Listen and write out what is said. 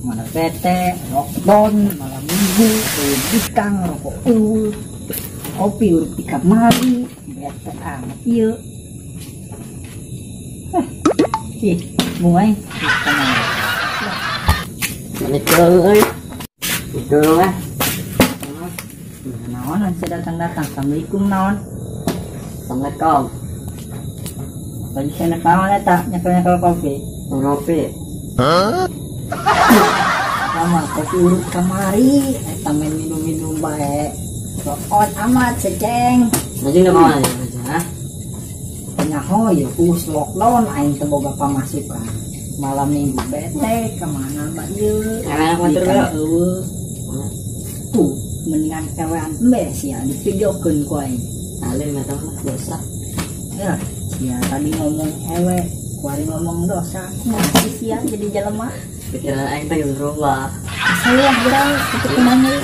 Mana bete, lockdown, malam minggu, bikang, rokok eueuh. Kopi urut di kamari, bete amat ieu. Ih, mulai. Mana euy. Itu lah. Naon saya datang-datang. Assalamualaikum naon. Assalamualaikum. Bagi saya nak naon eta nyekel-nyekel kopi. Ngopi. Hah? Lama kopi urut kamari, eta main minum-minum bae. Soon amat seceng. Anjing naon aja, ha? Nyaho ya us lockdown aing teu boga pamasukan. Malam minggu bete kemana ba ieu? Ewe eueuh. Tuh, mendingan ewean embe sia divideokeun ku aing. Alim eta mah dosa. Ya, sia tadi ngomong ewe, kuari ngomong dosa. Kumaha sih sia jadi jelema? Pikiran aing teh geus berubah. Saya urang kitu kumaha.